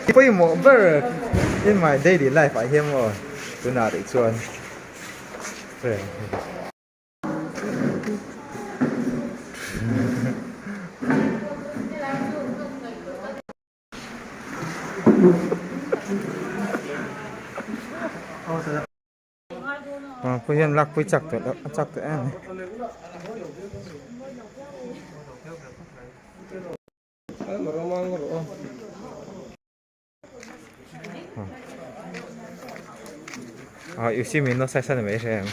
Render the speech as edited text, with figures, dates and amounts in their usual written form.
Pawimawh ber in my daily life ah hian maw tunah rih chuan Pui hian lak pui chak tawh loh a chak tawh em a you see me no sai san mai hre em.